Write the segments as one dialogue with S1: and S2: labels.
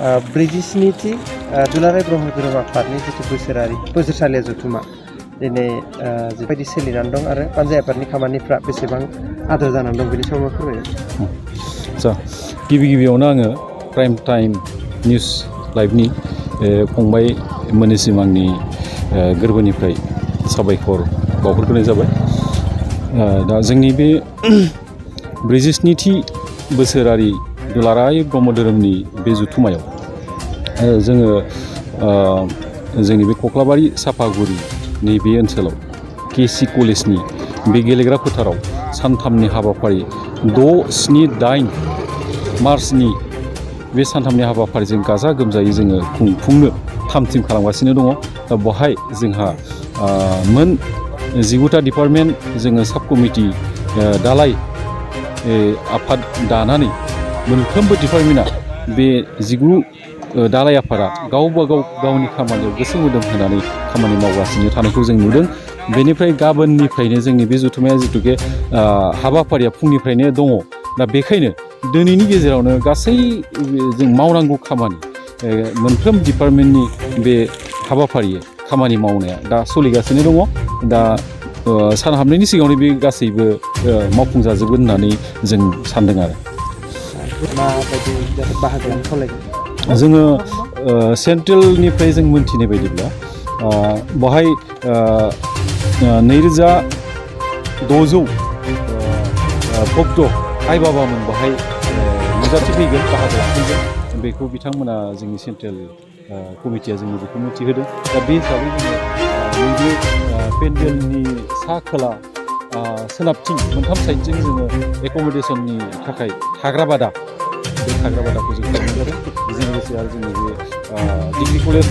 S1: 47थि दुलाराय ब्रह्म धोरोम आफादनि जिथु बोसोरसालिया जथुमा दिनै जिबायदि सोलिनानै दं आरो पानजाय आफादनि खामानिफ्रा बेसेबां आद्रा जानानै दं बेनि सायाव फोरमायगोन।
S2: आदसा गिबियावनो आङो प्राइम टाइम निउस लाइभनि फंबाय मोननिसिम आंनि गोरबोनिफ्राय साबायखर बावहरग्रोनाय जाबाय। दा जोंनि बे 47थि बोसोरारि दुलाराय ब्रह्म धोरोमनि बे जथुमायाव जोङो जोंनि बे कक्लाबारि सापागुरि नैबे ओनसोलाव केसि कलेजनि बे गेलेग्रा फोथाराव सानथामनि हाबाफारि 6, 7, 8 मार्चनि बे सानथामनि हाबाफारिजों गाजा गोमजायै जोङो खुंफुंनो थाम-थिम खालामगासिनो दङ। दा बेवहाय जोंहा मोन 19टा डिपार्टमेन्ट जोङो साब कमिटि दालाय आफाद दानानै मोनफ्रोमबो डिपार्टमेन्टआ बे 19 दालाय आफादा गावबा गाव गावनि खामानियाव गोसो मोदोम होनानै खामानि मावगासिनो थानायखौ जों नुदों। बेनिफ्राय गाबोननिफ्रायनो जोंनि बे जथुमाया जिथुके हाबाफारिया फुंनिफ्रायनो दङ। दा बेखायनो दिनैनि गेजेरावनो गासै जों मावनांगौ खामानि मोनफ्रोम डिपार्टमेन्टनि बे हाबाफारि खामानि मावनाया दा सोलिगासिनो दङ। दा सान हाबनायनि सिगाङावनो बे गासैबो मावफुंजाजोबगोन होननानै जों सानदों आरो।
S1: माबायदि बाहागोआनो खावलायगोन
S2: जोङो सेन्ट्रेलनिफ्राय जों मोनथिनाय बायदिब्ला बेवहाय 2600 भक्त आइ बाबामोन बेवहाय नुजाथि फैगोन, बाहागो लाफैगोन। बेखौ बिथांमोना जोंनि सेन्ट्रेल कमिटिया जोंनो बेखौ मिथिहोदों। दा बे हिसाबै जोङो नैबे पेन्डेलनि सा खोला सोनाबथिं मोनथाम साइडजों जोङो एकमडेसननि थाखाय थाग्रा बादा, बे थाग्रा बादाखौ जों खालामनाय जादों। बेजों लोगोसे आरो जोंनि बे डिग्री कलेज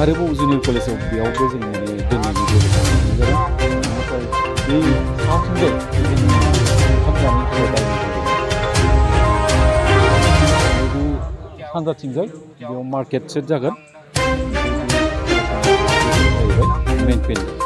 S2: आरोबाव जुनियर कलेजाव बेयावबो जों माने दोननायनि बेबस्था खालामनाय जादों। बेनिफ्राय बे साथिंजाय ओंखाम जानायनि थाखाय सानजाथिंजाय बेयाव मार्केट सेट जागोन। मेन पेन्डेल